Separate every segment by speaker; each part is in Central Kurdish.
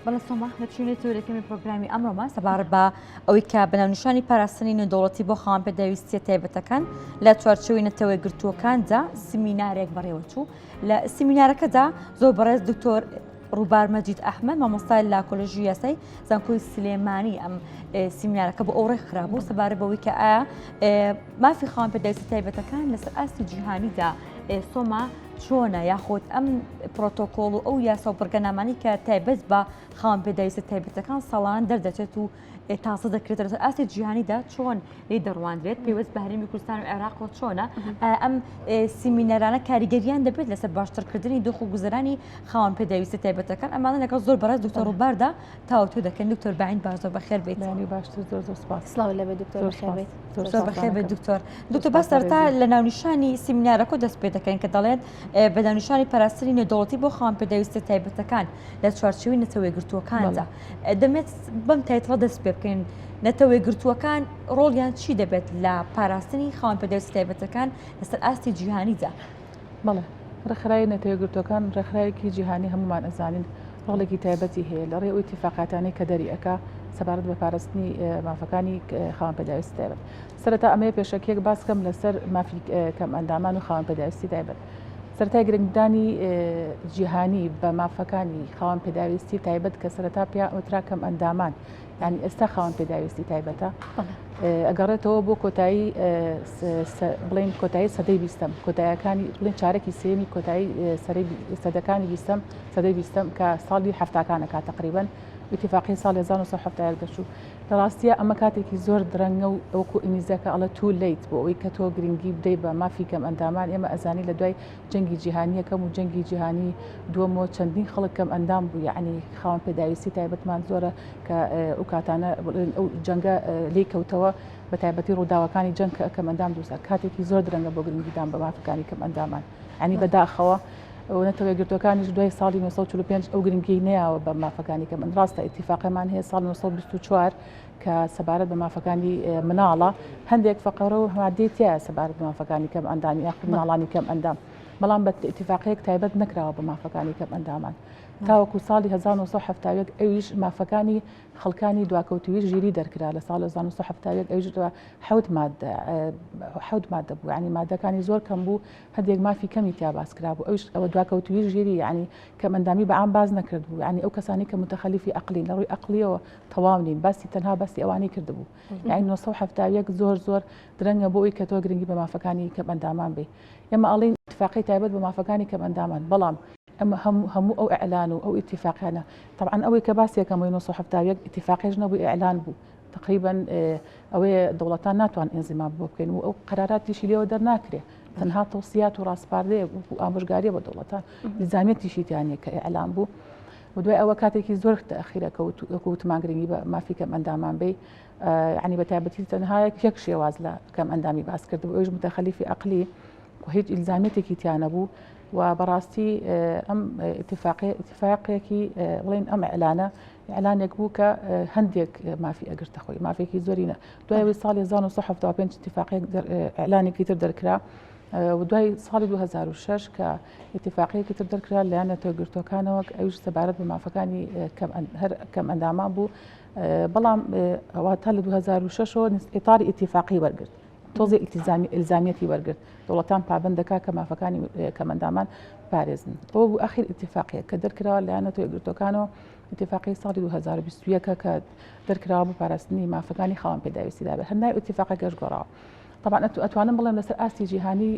Speaker 1: بەڵێ سۆما دەچینە تەوەرەکەمی پرۆگرامی ئەمڕۆمان سەبارەت بە ئەوەی کە بە ناونیشانی پاراستنی نێودەوڵەتی بۆ خاوەن پێداویستیە تایبەتەکان لە چوارچێوەی نەتەوە یەکگرتووەکاندا سمینارێک بەڕێوەچوو لە سیمینارەکەدا زۆر بەڕێز دکتۆر ڕووبار مەجید ئەحمەد مامۆستای لە کۆلێژی یاسای زانکۆی سلێمانی ئەم سیمینارەکە بۆ ئەو ڕێکخرابوو سەبارەت بەوەی کە ئایا مافی خاوەن پێداویستی تایبەتەکان لەسەر ئاستی جیهانیدا سۆما چۆنە یاخود ئەم پرۆتۆکۆڵ و ئەو یاسا و بڕگەنامانەی کە تایبەت بە خاوەن پێداویستە تایبەتەکان ساڵان دەردەچێت و تازە دەکرێت لەسەر ئاستی جیهانیدا چۆن لێی دەڕواندرێت پەیوەست بە هەرێمی کوردستان و عێراقەوە چۆنە ئەم سیمینەرانە کاریگەریان دەبێت لەسەر باشترکردنی دۆخ و گوزەرانی خاوەن پێداویستە تایبەتەکان ئەمانە لەگەڵ زۆر بەڕێز دکتۆر ڕووباردا تاوتوێ دەکەن دکتۆر باین باش زۆر بەخێر بێیت.
Speaker 2: باشتر زۆر زۆر سپاس.
Speaker 3: سڵاو لەبێ دکتۆر بەخێر بێیت.
Speaker 1: زۆر بەخێر بێت دکتۆر. دکتۆر با سەرەتا لە ناونیشانی سیمینارەکە دەست پێ دەکەین کە دەڵێت بە ناونیشانی پاراستنی نێودەوڵەتی بۆ خاوەن پێداویستە تایبەتەکان لە چوارچێوەی نەتەوە یەکگرتووەکاندا دەمێت بەم title ە دەست پێ بکەین نەتەوە یەکگرتووەکان ڕۆڵیان چی دەبێت لە پاراستنی خاوەن پێداویستە تایبەتەکان لەسەر ئاستی جیهانیدا؟
Speaker 2: بەڵێ ڕێکخراوی نەتەوە یەکگرتووەکان ڕێکخراوێکی جیهانی هەموومان ئەزانین ڕۆڵێکی تایبەتی هەیە لە ڕێی ئەو ئیتیفاقاتانەی کە دەری ئەکا سەبارەت بە پاراستنی مافەکانی خاوەن پێداویستی تایبەت. سەرەتا ئەمەوێ پێشەکیەک باس کەم لەسەر مافی کەم ئەندامان و خاوەن پێداویستی تایبەت. سەرەتای گرنگدانی جیهانی بە مافەکانی خاوەن پێداویستی تایبەت کە سەرەتا پێیان ئەوترا کەم ئەندامان یعنی ئێستا خاوەن پێداویستی تایبەتە ئەگەڕێتەوە بۆ کۆتایی بڵین کۆتایی سەدەی بیستم کۆتایەکانی بڵین چارەکی سێمی کۆتایی سەدەکانی بیستم سەدەی بیستم کە ساڵی هەفتاکانەکە تقریبن ئیتیفاقی ساڵ 1970 دەچوو لە ڕاستیە ئەمە کاتێکی زۆر درەنگە و وەکو ئینگلیزەکە ئەڵێ too late بۆ ئەوەی کە تۆ گرنگی بدەی بە مافی کەم ئەندامان ئێمە ئەزانی لە دوای جەنگی جیهانی یەکەم و جەنگی جیهانی دووەمەوە چەندین خەڵک کەم ئەندام بوو یعنی خاوەن پێداویستی تایبەتمان زۆرە کە ئەو کاتانە ئەو جەنگە لێی کەوتەوە بە تایبەتی ڕووداوەکانی جەنگ کە کەم ئەندام دروستە کاتێکی زۆر درەنگە بۆ گرنگیدان بە مافەکانی کەم ئەندامان یعنی بەداخەوە نەتەوە یەکگرتووەکانیش دوای ساڵی 1945 ئەو گرنگیەی نەیاوە بە مافەکانی کەم ڕاستە ئیتیفاقەمان هەیە ساڵ 1924 کە سەبارەت بە مافەکانی مناڵە هەندێک فەقەرە و مادەی تایە سەبارەت بە مافەکانی کەم ئەندامی یاخود مناڵانی کەم ئەندام بەڵام بە ئیتیفاقەیەک تایبەت نەکراوە بە مافەکانی کەم ئەندامان تاوەکو ساڵی 1970 ئەویش مافەکانی خەڵکانی دواکەوتووی ژیری دەرکرا لە ساڵ 1970 ئەویش حوت مادە حوت مادە بوو ینی مادەکانی زۆر کەم بوو هەندێک مافی کەمی تیا باس کرابوو ئەویش ئەوە دواکەوتووی ژیری یعنی کەم ئەندامی بە عام باس نەکردبوو یعنی ئەو کەسانی کە متخەلیفی ئەقلین لە ڕووی ئەقلیەوە تەواو نین باسی تەنها باسی ئەوانەی کردبوو یعنی 1970 زۆر زۆر درەنگە بۆ ئەوی کە تۆ گرنگی بە مافەکانی کەم ئەندامان بی ئێمە ئەڵین اتفاقی تایبەت بە مافەکانی کەم ئەندامان بەڵام ئەمە هەموو ئەو ئیعلان و ئەو ئیتیفاقیانە طبعا ئەوەی کە باس یەکەم 1970 ئیتیفاقیش نەبوو ئیعلان بوو تقریبا ئەوەیە دەوڵەتان ناتوان ئینزیمام بۆ بکەین و ئەو قەراراتیشی لێوە دەرناکرێ تەنها تەوسیات و ڕاسپاردەیە و ئامۆژگاریە بۆ دەوڵەتان ئیلزامیەتیشی تیانە کە ئیعلان بوو و دوای ئەوە کاتێکی زۆر تەئخیرە کەوت وەکو وتمان گرنگی بە مافی کەم ئەندامان بی ینی بە تایبەتی تەنها یەک شێواز لە کەم ئەندامی باس کرد ئەویش متەخەلیفی ئەقلی و هیچ ئیلزامیەتێکی تیا نەبوو و بەڕاستی ئەم اتفاقی اتفاقێکی بڵین ئەم ئەلانە ئیعلانێک بوو کە هەندێک مافی ئەگرتە خۆی مافێکی زۆری نە دوای ئەوەی ساڵی 1975 اتفاقێک ئیعلانێکی تر دەرکرا و دوای ساڵی 2006 کە اتفاقیەکی تر دەرکرا لایەن نەتەوە گرتوەکانەوە ئەویش سەبارەت بە مافەکانی هەر کەم ئەندامان بوو بەڵام ئەوە تا لە 2006ەوە ئیتاری اتفاقی وەرگرت تۆزێ ئیلتیزامی ئیلزامیەتی وەرگرت دەوڵەتان پابەند دەکا کە مافەکانی کەمەندامان پارێزن ئەوە بوو ئەخیر ئیتیفاقیە کە دەرکراوە لایەن نەتەوە یەکگرتووەکانەوە ئیتیفاقی ساڵی 2021 کە دەرکراوە بۆ پاراستنی مافەکانی خاوەن پێداویستی دابێت هەر ناوی ئیتیفاقەکەش گۆڕاوە طبعا ئەتوانم بڵێم لەسەر ئاستی جیهانی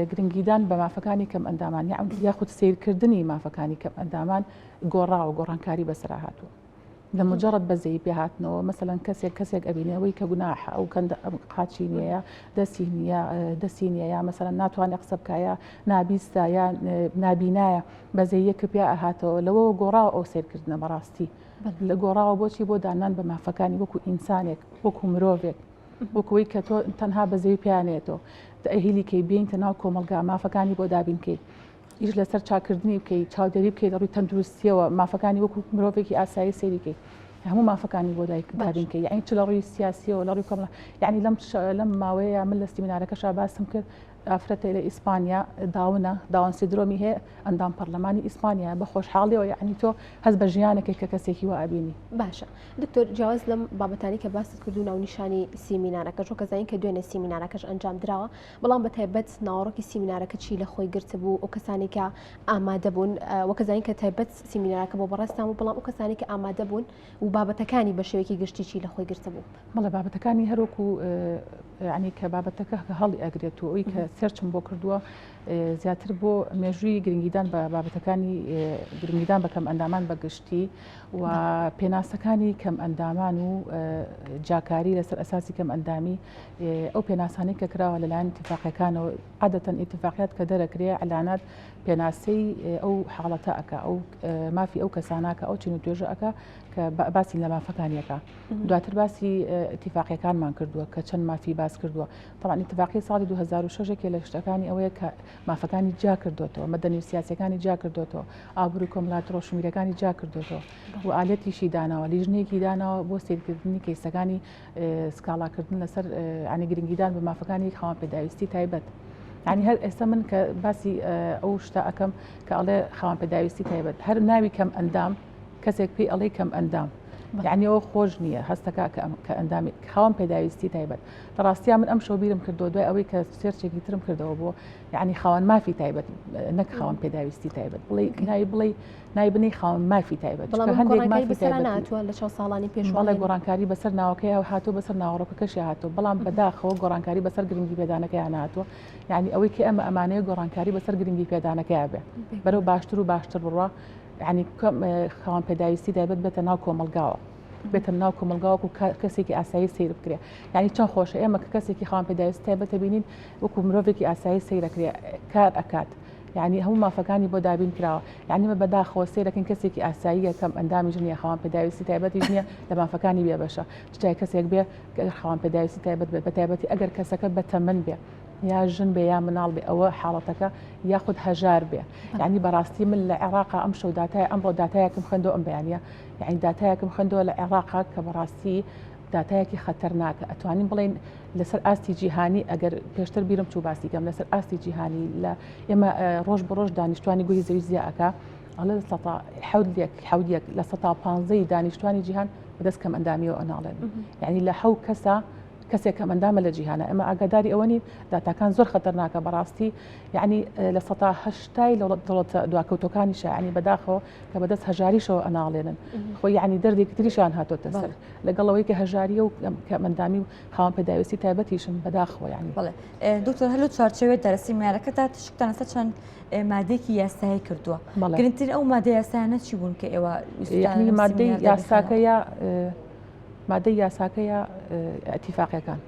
Speaker 2: گرنگیدان بە مافەکانی کەم ئەندامان یاخود سیرکردنی مافەکانی کەم ئەندامان گۆڕاوە گۆڕانکاری بەسەرا هاتووە لە مجرد بەزەیی پێ هاتنەوە مەسەلەن کەسێک کەسێک ئەبینێ ئەوەی کە گوناحە ئەو کەندە ئەم قاچی نییە دەستی نییە دەستی نییە یا مەسەلەن ناتوانێت قسە بکە یا نابیستە یا نابینایە بەزەییە کە پیا ئەهاتەوە لەوەوە گۆڕاوە ئەو سەیرکردنە بەڕاستی لە گۆڕاوە بۆچی بۆ دانان بە مافەکانی وەکو ئینسانێک وەکو مرۆڤێک وەکوی کە تۆ تەنها بەزەی پیانێتەوە تەئهیلی کەی بینتە ناو کۆمەڵگا مافەکانی بۆ دابینکەی ئیش لەسەر چاککردنی بکەی، چاودێری بکەی لە ڕووی تەندروستیەوە، مافەکانی وەکو مرۆڤێکی ئاسایی سەیری کەی، هەموو مافەکانی بۆ دایک دابین کەی، یعنی چ لە ڕووی سیاسیەوە لە ڕووی کۆمەڵ، یعنی لەم لەم ماوەیە من لە سیمینارەکەشا باسم کرد. ئافرەتێ لە ئیسپانیا داونە Down syndrome ی هەیە ئەندام پەرلەمانی ئیسپانیا بە خۆشحاڵیەوە یعنی تۆ هەست بە ژیانەکەی کە کەسێکی وا ئەبینی.
Speaker 3: باشە دکتۆر جیاواز لەم بابەتانی کە باست کرد و ناونیشانی سیمینارەکەش وەک ئەزانین کە دوێنێ سیمینارەکەش ئەنجام دراوە بەڵام بە تایبەت ناوەڕۆکی سیمینارەکە چی لە خۆی گرتبوو ئەو کەسانی کە ئامادە بوون وەک ئەزانین کە تایبەت سیمینارەکە بۆ بەڕێزتان بوو بەڵام ئەو کەسانی کە ئامادە بوون و بابەتەکانی بە شێوەیەکی گشتی چی لە خۆی گرتبوو؟
Speaker 2: بەڵێ بابەتەکانی هەروەکو یعنی کە بابەتەکە کە هەڵی ئەگرێت و ئەوی کە search م بۆ کردووە زیاتر بۆ مێژووی گرنگیدان بە بابەتەکانی گرنگیدان بە کەم ئەندامان بە گشتی و پێناسەکانی کەم ئەندامان و جاکاری لەسەر ئەساسی کەم ئەندامی ئەو پێناسانەی کە کراوە لەلایەن ئیتیفاقەکانەوە عادەتەن ئیتیفاقیات کە دەرەکرێ ئەلانات پێناسەی ئەو حاڵەتە ئەکا ئەو مافی ئەو کەسانە کە ئەو چین و توێژە ئەکا کە باسی لە مافەکانی ئەکا دواتر باسی ئیتیفاقیەکانمان کردووە کە چەند مافی باس کردووە طبعا ئیتیفاقی ساڵی 2006 یەکێ لە شتەکانی ئەوەیە کە مافەکانی جیا کردوێتەوە مەدەنی و سیاسەکانی جیا کردوێتەوە ئابووری کۆمەڵایەتی ڕۆشنبیرەکانی جیا کردوێتەوە و ئالەتیشی داناوە لیژنەیەکی داناوە بۆ سیرکردنی کەیسەکانی سکاڵاکردن لەسەر ینی گرنگیدان بە مافەکانی خاوەن پێداویستی تایبەت. ینی هەر ئێستا من کە باسی ئەو شتە ئەەکەم کە ئەڵێ خاوەن پێداویستی تایبەت هەر ناوی کەم ئەندام کەسێک پێی ئەڵێ کەم ئەندام یعنی ئەوە خۆش نییە هەستەکە کە ئەندامی خاوەن پێداویستی تایبەت لە ڕاستیا من ئەم شەو بیرم کردو دوای ئەوەی کە search ێکی ترم کردەوە بۆ یعنی خاوەن مافی تایبەت نەک خاوەن پێداویستی تایبەت بڵێ ناوی بڵێ ناوی بنێی خاوەن مافی تایبەت
Speaker 3: بەڵام
Speaker 2: چونکە هەندێک
Speaker 3: گۆڕانکاری
Speaker 2: مافی
Speaker 3: بەسەرا
Speaker 2: تایبەتی
Speaker 3: نەهاتووە لە چەند ساڵانی
Speaker 2: بەڵێ
Speaker 3: پێشووە
Speaker 2: گۆڕانکاری بەسەر ناوەکەیا هاتووە بەسەر ناوەڕۆکەکەشیا هاتووە بەڵام بەداخەوە گۆڕانکاری بەسەر گرنگی پێدانەکەیا نەهاتووە یعنی ئەوەی کە ئێمە ئەمانەیە گۆڕانکاری بەسەر گرنگی پێدانەکەیا بێ بەرەو باشتر و باشتر بڕوا یعنی خاوەن پێداویستی تایبەت بێتە ناو کۆمەڵگاوە بێتە ناو کۆمەڵگا وەکو کەسێکی ئاسایی سەیر بکرێ یعنی چەند خۆشە ئێمە کە کەسێکی خاوەن پێداویستی تایبەتە بینین وەکو مرۆڤێکی ئاسایی سەیرەکرێ کار ئەکات یانی هەموو مافەکانی بۆ دابین کراوە یانی مە بەداخەوە سەیرەکەین کەسێکی ئاساییە کەم ئەندامیش نییە خاوەن پێداویستی تایبەتیش نییە لە مافەکانی بێبەشە چ جای کەسێک بێ گەر خاوەن پێداویستی تایبەت بێت بە تایبەتی ئەگەر کەسەکە بەتەمەن بێ یا ژن بێ یا مناڵ بێ ئەوە حاڵەتەکە یاخود هەژار بێ یعنی بەڕاستی من لە عێراقا ئەم شەو داتای ئەمڕۆ داتایەکم خوێندەوە ئەم بەیانە یعنی داتایەکم خوێندەوە لە عێراقا کە بەڕاستی داتایەکی خەتەرناکە ئەتوانین بڵێین لەسەر ئاستی جیهانی ئەگەر پێشتر بیرم چوو باسی کەم لەسەر ئاستی جیهانی لە ئێمە ڕۆژ بە ڕۆژ دانیشتوانی گۆی زەوی زیا ئەکا ئەڵێ لە سەتا حەوت یەک حەوت یەک لە سەتا پانزەی دانیشتوانی جیهان بەدەست کەم ئەندامیەوە ئەناڵێن یعنی لە حەو کەسە کەسێک کەم ئەندامە لە جیهانە ئێمە ئاگاداری ئەوە نین داتاکان زۆر خەتەرناکە بەڕاستی یعنی لە سەتا هەشتای لە دەوڵەتە دواکەوتەکانیشە یعنی بەداخەوە کە بەدەست هەژاریشەوە ئەناڵێنن خۆی یعنی دەردێکی تریشیان هاتۆتە سەر لەگەڵ ئەوەی کە هەژاریە و کەمئەندامی و خاوەن پێداویستی تایبەتیشن بەداخەوە یعنی.
Speaker 1: بەڵێ دکتۆر هەر لەو چوارچێوەیە لە سیمینارەکەدا تیشکتان لەسەر چەند مادەیەکی یاسایی کردووە گرنگترین ئەو مادە یاسایانە چی بوون کە ئێوە
Speaker 2: یعنی مادەی یاساکە یا مادەی یاساکە یا ئیتیفاقیەکان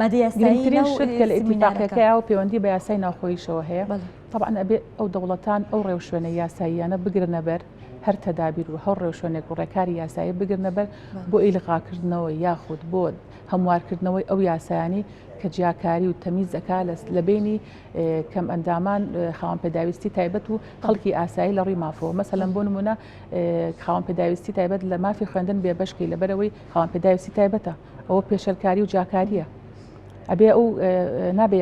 Speaker 2: گرنگترین شت کە لە ئیتیفاقیەکەیا و پەیوەندی بە یاسای ناوخۆیشەوە هەیە طبعا ئەبێ ئەو دەوڵەتان ئەو ڕێوشوێنە یاساییانە بگرنە بەر هەر تەدابیر و هەر ڕێوشوێنێک و ڕێکاری یاسایی بگرنە بەر بۆ ئیلغاکردنەوە یاخود بۆ هەموارکردنەوەی ئەو یاسایانی کە جیاکاری و تەمیز ئەکا لە بینی کەم ئەندامان خاوەن پێداویستی تایبەت و خەڵکی ئاسایی لە ڕووی مافەوە مەسەلەن بۆ نمونە خاوەن پێداویستی تایبەت لە مافی خوێندن بێبەشکەی لەبەرەوەی خاوەن پێداویستی تایبەتە ئەوە پێشێلکاری و جیاکارییە. ئەبێ ئەو نابێ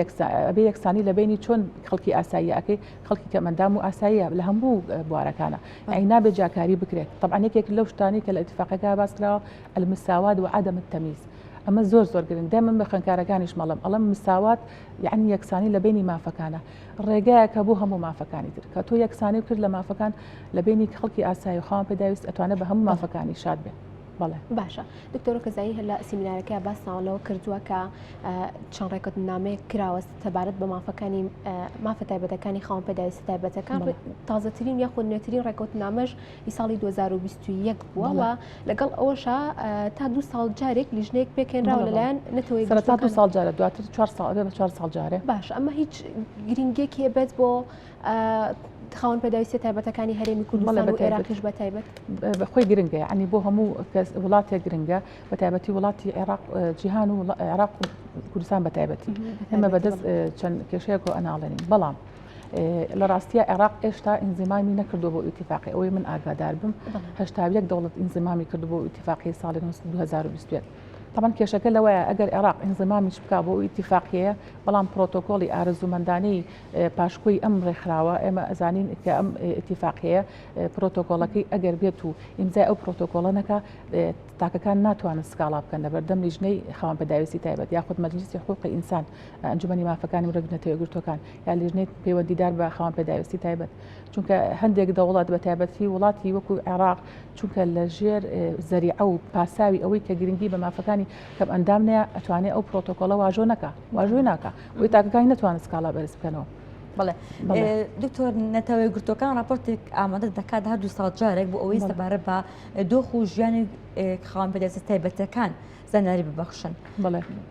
Speaker 2: ئەبێ یەکسانی لە بینی چۆن خەڵکی ئاسایی ئەەکەی خەڵکی کەمەندام و ئاساییە لە هەموو بوارەکانە ئەی نابێ جیاکاری بکرێت طبعا یەکێک لەو شتانی کە لە ئیتفاقەکە باس کراوە المساوات و عدم التمييز ئەمە زۆر زۆر گرنگ دائما بە خوێندکارەکانیش مەڵم ئەڵم مساوات یعنی یەکسانی لە بینی مافەکانە ڕێگایەکە بۆ هەموو مافەکانی تر کە تۆ یەکسانی کرد لە مافەکان لە بینی خەڵکی ئاسایی و خاوەن پێداویست ئەتوانێت بە هەموو مافەکانی شاد بێت.
Speaker 3: بەڵێ. باشە دکتۆر کەزایی هەر لە سیمینارەکەیا باستان لەوە کردووە کە چەند ڕێکەوتنامەیەک کراوە سەبارەت بە مافەکانی مافە تایبەتەکانی خاوەن پێداویستە تایبەتەکان تازەترین یاخود نوێترین ڕێکەوتنامەش ئی ساڵی 2021 بووە و لەگەڵ ئەوەشا تا دو ساڵ جارێک لیژنەیەک پێکهێنراوە لەلایەن نەتەوەی
Speaker 2: سەرەتا دو ساڵ جارە دواتر چوار ساڵ ئەبێ بە چوار ساڵ جارێ
Speaker 3: باش ئەمە هیچ گرنگێکی بێت بۆ خاوەن پێداویستیە تایبەتەکانی هەرێمی کوردستان و عێراقیش بە تایبەت؟
Speaker 2: خۆی گرنگە یعنی بۆ هەموو کەس وڵاتێک گرنگە بە تایبەتی وڵاتی عێراق جیهان و عێراق و کوردستان بە تایبەتی ئێمە بەدەست چەند کێشەیەک و ئەناڵێنین بەڵام لە ڕاستیە عێراق ئێشتا ئینزیمامی نەکردو بۆ ئیتیفاقی ئەوەی من ئاگادار بم هەشتا یەک دەوڵەت ئینزیمامی کردو بۆ ئیتیفاقی ساڵی 2021. تەبعەن کێشەکە لەوەیە ئەگەر عێراق ئینزیمامیش بکا بۆ ئەو ئیتیفاقیەیە بەڵام پرۆتۆکۆڵی ئارەزوومەندانەی پاشکۆی ئەم ڕێکخراوە ئێمە ئەزانین کە ئەم ئیتیفاقیەیە پرۆتۆکۆڵەکەی ئەگەر بێت و ئیمزای ئەو پرۆتۆکۆڵە نەکا تاکەکان ناتوانن سکاڵا بکەن لەبەردەم لیژنەی خاوەن پێداویستی تایبەت یاخود مەجلیسی حقوقی ئینسان ئەنجومەنی مافەکانی مرۆڤ نەتەوە یەکگرتووەکان یا لیژنەی پەیوەندیدار بە خاوەن پێداویستی تایبەت چونکە هەندێک دەوڵەت بە تایبەتی وڵاتی وەکو عێراق چونکە لە ژێر زەریعە و پاساوی ئەوەی کە گرنگی بە مافەکانی کەم ئەندام نەیە ئەتوانێ ئەو پرۆتۆکۆڵە واژۆ نەکا واژۆی ناکا بۆی تاکەکانی نەتوانن سکاڵا بەرز بکەنەوە.
Speaker 1: بەڵێ دکتۆر نەتەوە یەکگرتووەکان راپۆرتێک ئامادە دەکات هەر دو ساڵ جارێک بۆ ئەوەی سەبارەت بە دۆخ و ژیانی خاوەن پێداویستیە تایبەتەکان زانیاری ببەخشن.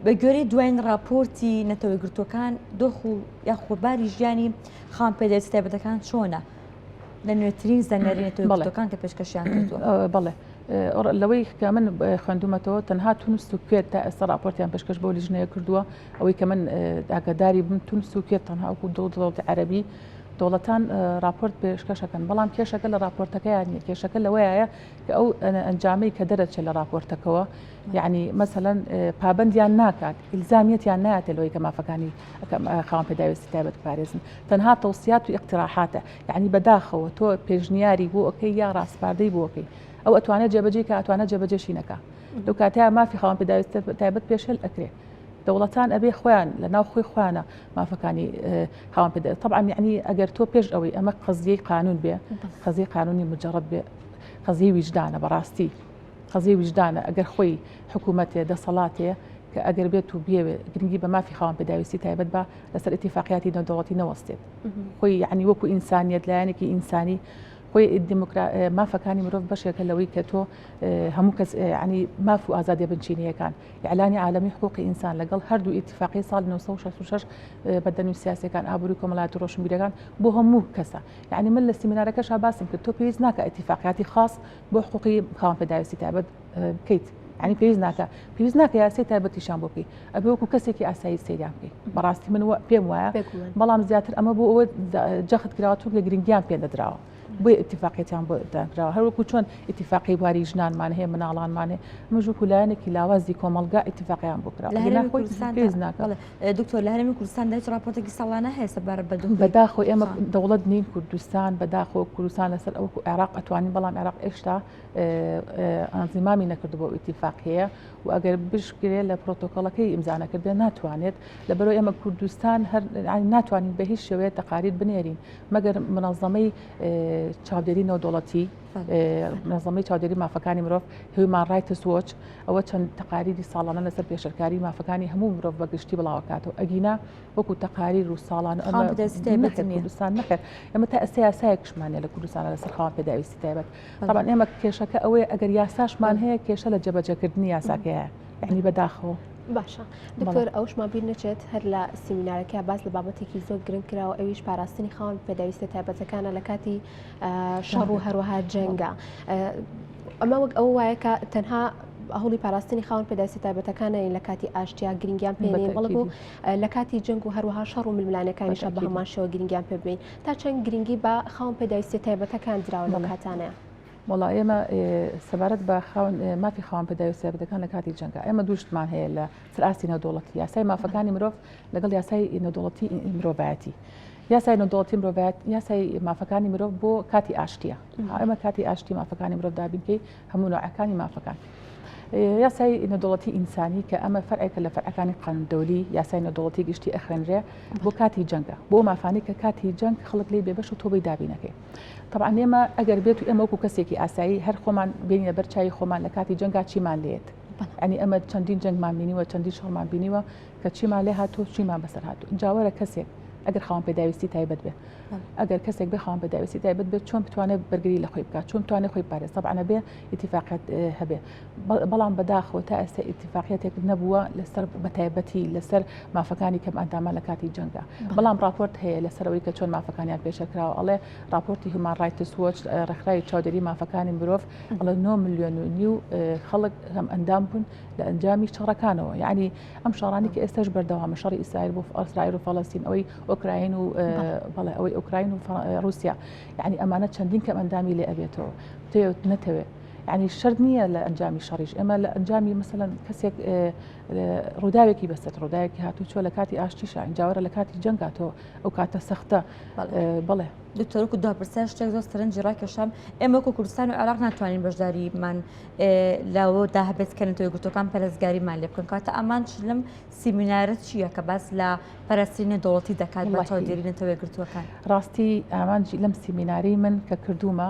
Speaker 1: بە گوێرەی دوایین راپۆرتی نەتەوە یەکگرتووەکان دۆخ و یاخود باری ژیانی خاوەن پێداویستیە تایبەتەکان چۆنە؟ لە نوێترین زانیاری نەتەوە یەکگرتووەکان کە پێشکەشیان کردووە.
Speaker 2: بەڵێ لەوەی کە من خوێندومەتەوە تەنها تونس و کوێت تا ئێستا راپۆرتیان پێشکەش بۆ لیژنەیە کردووە ئەوەی کە من ئاگاداری بم تونس و کوێت تەنها وەکو دەوڵەتی عەرەبی دەوڵەتان راپۆرت پێشکەشەکەن بەڵام کێشەکە لە راپۆرتەکەیان نیە کێشەکە لەوەیە کە ئەو ئەنجامەی کە دەرەچێت لە راپۆرتەکەوە یعنی مەسەلەن پابندیان ناکات ئیلزامیەتیان نایەتە لەوەی کە مافەکانی خاوەن پێداویستی تایبەت بپارێزن تەنها تەوسیات و ئیقتراحاتە یعنی بەداخەوە تۆ پێشنیاری بۆ ئەکەی یا ڕاسپاردەی بۆ ئەکەی ئەو ئەتوانێت جێبەجێ کە ئەتوانێت جێبەجێشی نەکا لەو کاتەیە مافی خاوەن پێداویستی تایبەت پێشێل ئەکرێ دەوڵەتان ئەبێ خۆیان لە ناو خۆی خۆیانە مافەکانی خاوەن پێدا طبعا یعنی ئەگەر تۆ پێش ئەوەی ئەمە قەزیەی قانون بێ قەزیەی قانونی مجرد بێ قەزیەی ویژدانە بەڕاستی قەزیەی ویژدانە ئەگەر خۆی حکوومەتێ دەسەڵاتێ کە ئەگەر بێت و بێوێ گرنگی بە مافی خاوەن پێداویستی تایبەت بە لەسەر ئیتیفاقیاتی نێودەوڵەتی نەوەستێت خۆی یعنی وەکو ئینسانیەت لایەنێکی ئینسانی خۆی دیموکرا مافەکانی مرۆڤ بەشێکە لەوەی کە تۆ هەموو کەس ینی ماف و ئازادیە بنچینەیەکان ئیعلانی عالەمی حقوقی ئینسان لەگەڵ هەردوو ئیتیفاقی ساڵی 1966 مەدەنی و سیاسیەکان ئابووری کۆمەڵایەتی و ڕۆشنبیرەکان بۆ هەموو کەسە یعنی من لە سیمینارەکەشا باسم کرد تۆ پێویست ناکە ئیتیفاقیاتی خاص بۆ حقوقی خاوەن پێداویستی تایبەت بکەیت یعنی پێویست ناکە پێویست ناکە یاسای تایبەتیشان بۆ بکەیت ئەبێ وەکو کەسێکی ئاسایی سەیریان بکەیت بەڕاستی من پێم وایە بەڵام زیاتر ئەمە بۆ ئەوە جەخت کراوە چونکە گرنگیان پێ نەدراوە بۆیە ئیتیفاقیەتیان بۆ دانراوە هەر وەکو چۆن ئیتیفاقی بواری ژنانمان هەیە مناڵانمان هەیە ئەمەش وەکو لایەنێکی لاوازی کۆمەڵگا ئیتیفاقیان بۆ کراوە
Speaker 1: لە هەرێمی
Speaker 2: خۆی
Speaker 1: کوردستان
Speaker 2: پێویست ناکات.
Speaker 1: بەڵێ دکتۆر لە هەرێمی کوردستاندا هیچ ڕاپۆرتێکی ساڵانە هەیە سەبارەت بە دۆخی
Speaker 2: بەداخەوە ئێمە دەوڵەت نین کوردستان بەداخەوە کوردستان لەسەر ئەوەکو عێراق ئەتوانین بەڵام عێراق ئێشتا ئەنزیمامی نەکردو بۆ ئیتیفاقیەیە و ئەگەر بشکرێ لە پرۆتۆکۆڵەکەی ئیمزا نەکردێ ناتوانێت لەبەرەوە ئێمە کوردستان هەر ناتوانین بە هیچ شێوەیە تەقاریر بنێرین مەگەر منەزەمەی چاودێری نێودەوڵەتی منەزەمەی چاودێری مافەکانی مرۆڤ Human Rights Watch ئەوە چەند تەقاریری ساڵانە لەسەر پێشەرکاری مافەکانی هەموو مرۆڤ بە گشتی بڵاوکاتەوە ئەگینا وەکو تەقاریر و ساڵان
Speaker 1: ئەمە
Speaker 2: کوردستان نەخێر ئەمە تا ئێستا یاسایەکشمانە لە کوردستانە لەسەر خاوەن پێداویستی تایبەت طبعا ئێمە کێشەکە ئەوەیە ئەگەر یاساشمان هەیە کێشە لە جێبەجێکردنی یاساکەیە یعنی بەداخەوە.
Speaker 3: باشە دکتۆر ئەوشمان بیر نەچێت هەر لە سیمینارەکە باس لە بابەتێکی زۆر گرنگ کراوە ئەویش پاراستنی خاوەن پێداویستە تایبەتەکانە لە کاتی شەڕ و هەروەها جەنگە ئەمە وەک ئەوە وایە کە تەنها هەوڵی پاراستنی خاوەن پێداویستە تایبەتەکانە لە کاتی ئاشتیا گرنگیان پێنین بەڵکو لە کاتی جەنگ و هەروەها شەڕ و ململانەکانیشە بە هەمان شێوە گرنگیان پێ بین تا چەند گرنگی بە خاوەن پێداویستیە تایبەتەکان دراوە لەو کاتانەیە؟
Speaker 2: وەڵا ئێمە سەبارەت بە خاوەن مافی خاوەن پێداویستیە تایبەتەکان لە کاتی جەنگا ئێمە دوو شتمان هەیە لە سەر ئاستی نێودەوڵەتی یاسای مافەکانی مرۆڤ لەگەڵ یاسای نێودەوڵەتی مرۆڤایەتی یاسای نێودەوڵەتی مرۆڤایەت یاسای مافەکانی مرۆڤ بۆ کاتی ئاشتیە ئێمە کاتی ئاشتی مافەکانی مرۆڤ دابینکەی هەموو نوعەکانی مافەکان. یاسای نێودەوڵەتی ئینسانی کە ئەمە فەرعێکە لە فەرعەکانی قانون دەولی یاسای نێودەوڵەتی گشتی ئەخوێنرێ بۆ کاتی جەنگە بۆ مافانی کە کاتی جەنگ خەڵک لێی بێبەش و تۆبەی دابینەکەی طبعا ئێمە ئەگەر بێت و ئێمە وەکو کەسێکی ئاسایی هەر خۆمان بێنینە بەر چاوی خۆمان لە کاتی جەنگا چیمان لێت ئەنی ئەمە چەندین جەنگمان بینیوە چەندین شەڕمان بینیوە کە چیمان لێ هاتوو چیمان بەسەر هاتوو جاوەرە کەسێک ئەگەر خاوەن پێداویستی تایبەت بێ ئەگەر کەسێک بێ خاوەن پێداویستی تایبەت بێت چۆن بتوانێت بەرگری لە خۆی بکات چۆن بتوانێت خۆی بپارێزێت تەبعەن ئەبێ ئیتیفاقیەت هەبێ بەڵام بەداخەوە تا ئێستا ئیتیفاقیەتێک نەبووە لەسەر بەتایبەتی لەسەر مافەکانی کەم ئەندامان لە کاتی جەنگا بەڵام راپۆرت هەیە لەسەر ئەوەی کە چۆن مافەکانیان پێشەکراوە ئەڵێ راپۆرتی Human Rights Watch ڕێکخراوی چاودێری مافەکانی مرۆڤ ئەڵێ 9 ملیۆن و نیو خەڵک کەم ئەندام بوون لە ئەنجامی شەڕەکانەوە یعنی ئەم شەڕانی کە ئێستاش بەردەوامە شەڕی ئیسرائیل بۆ ئیسرائیل و فەڵەستین ئەوەی ئۆکراین و بەڵێ ئەوەی ئۆکراین و ڕوسیا یعنی ئەمانە چەندین کەم ئەندامی لێ ئەبێتەوە بتەوێت نەتەوێت. یعنی شەرت نییە لە ئەنجامی شەڕیش ئێمە لە ئەنجامی مەسەلەن کەسێک ڕووداوێکی بەسەر ڕووداوێکی هاتوچۆ لە کاتی ئاشتیشە ئینجاوەرە لە کاتی جەنگاتەوە ئەو کاتە سەختە بەڵێ.
Speaker 1: دکتۆر وەکو دوا پرسیار شتێک زۆر سەرنجی ڕاکێشام ئێمە وەکو کوردستان و عێراق ناتوانین بەشداریمان لەوەدا هەبێت کە نەتەوە یەکگرتووەکان پەرستگاریمان لێ بکەن کاتە ئامانج لەم سیمینارە چییە کە باس لە پەرستنی نێودەوڵەتی دەکات بە چاودێری نەتەوە یەکگرتووەکان؟
Speaker 2: ڕاستی ئامانجی لەم سیمینارەی من کە کردوومە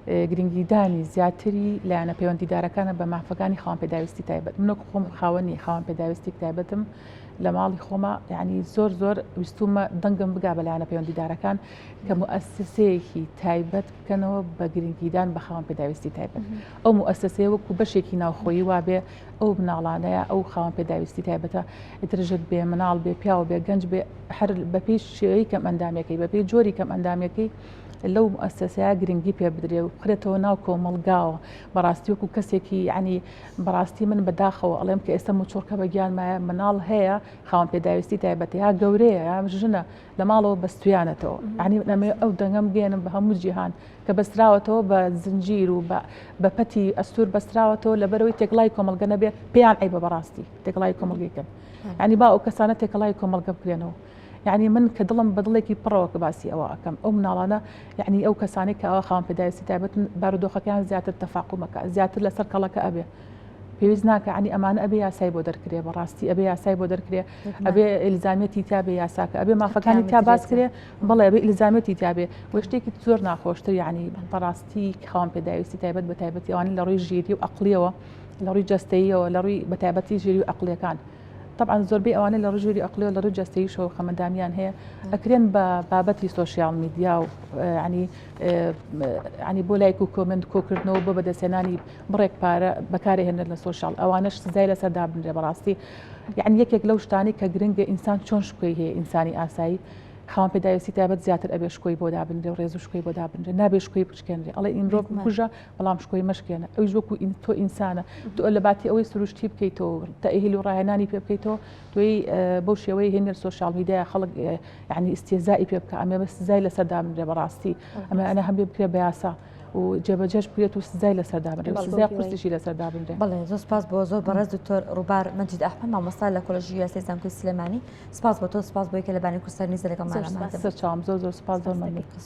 Speaker 2: گرنگیدانی زیاتری لایەنە پەیوەندیدارەکانە بە مافەکانی خاوەن پێداویستی تایبەت من وەک خۆم خاوەنی خاوەن پێداویستی تایبەتم لە ماڵی خۆما یعنی زۆر زۆر ویستومە دەنگم بگا بە لایەنە پەیوەندیدارەکان کە موئەسسەیەکی تایبەت بکەنەوە بە گرنگیدان بە خاوەن پێداویستی تایبەت ئەو موئەسسەیە وەکو بەشێکی ناوخۆیی وابێ ئەو مناڵانەیە ئەو خاوەن پێداویستی تایبەتە ئیتر ژن بێ مناڵ بێ پیاو بێ گەنج بێ هەر بەپێی شێوەی کەم ئەندامەکەی بەپێی جۆری کەم ئەندامەکەی لەو موئەسسەیە گرنگی پێ بدرێ و بخرێتەوە ناو کۆمەڵگاوە بەڕاستی وەکو کەسێکی یعنی بەڕاستی من بەداخەوە ئەڵێم کە ئێستا موچڕکە بە گیانمایە مناڵ هەیە خاوەن پێداویستی تایبەتە یا گەورەیە یا ژنە لە ماڵەوە بەستویانەتەوە یعنی ئەمەوێ ئەو دەنگەم بگەیەنم بە هەموو جیهان کە بەستراوەتەوە بە زنجیر و بە پەتی ئەستور بەستراوەتەوە لەبەرەوەی تێکڵای کۆمەڵگە نەبێ پێیان عەیبە بەڕاستی تێکڵای کۆمەڵگەی کەن یعنی با ئەو کەسانە تێکەڵای کۆمەڵگە بکرێنەوە یعنی من کە دڵم بە دڵێکی پڕەوە کە باسی ئەوە ئەکەم ئەو مناڵانە یعنی ئەو کەسانی کە ئەوە خاوەن پێداویستی تایبەتن بارودۆخەکەیان زیاتر تەفاقومەکە زیاتر لەسەر کەڵەکە ئەبێ پێویست ناکە عنی ئەمانە ئەبێ یاسای بۆ دەرکرێ بەڕاستی ئەبێ یاسای بۆ دەرکرێ ئەبێ ئیلزامیەتی تیا بێ یاساکە ئەبێ مافەکانی تیا باس کرێ بەڵێ ئەبێ ئیلزامیەتی تیا بێ و شتێکی زۆر ناخۆشتر یعنی بەڕاستی خاوەن پێداویستی تایبەت بە تایبەتی ئەوانە لە ڕووی ژیری و ئەقلیەوە لە ڕووی جەستەییەوە لە ڕووی بە تایبەتی ژیری و ئەقلیەکان طبعا زۆربەی ئەوانە لە ڕووی ژیری ئەقلیەوە لە ڕووی جەستەییشەوە کەمەندامیان هەیە ئەکرێن بە بابەتی social media و ینی ینی بۆ لایک و comment کۆکردنەوە بۆ بەدەستهێنانی بڕێک پارە بەکارهێنن لە social ئەوانەش سزای لەسەر دابنرێ بەڕاستی یعنی یەکێک لەو شتانەی کە گرنگە ئینسان چۆن شکۆی هەیە ئینسانی ئاسایی خاوەن پێداویستی تایبەت زیاتر ئەبێ شکۆی بۆ دابنرێ و ڕێز و شکۆی بۆ دابنرێ نابێ شکۆی بشکێنرێ ئەڵێ ئیمرۆ بکوژە بەڵام شکۆی مەشکێنە ئەویش وەکو تۆ ئینسانە تۆ لە باتی ئەوەی سروشتی بکەیتەوە تەئهیل و ڕاهێنانی پێ بکەیتەوە تۆی بەو شێوەیە هێنێر social media خەڵک یعنی ئیستیهزائی پێ بکە ئەمێ بە سزای لەسەر دابنرێ بەڕاستی ئەمە ئەنە هەم بێ بکرێ بە یاسا و جێبەجێش بکرێت و سزای لەسەر دابنرێت و سزای قورسیشی لەسەر دابنرێت.
Speaker 1: بەڵێ زۆر سپاس بۆ زۆر بەڕێز دکتۆر ڕووبار مەجید ئەحمەد مامۆستا لە کۆلێژی یاسای زانکۆی سلێمانی سپاس بۆ تۆ سپاس بۆی کە لە بانی کوردستان نیوزە لەگەڵمان
Speaker 2: ئامادە بووی. سەرچاوم زۆر زۆر سپاس زۆر مەمنون.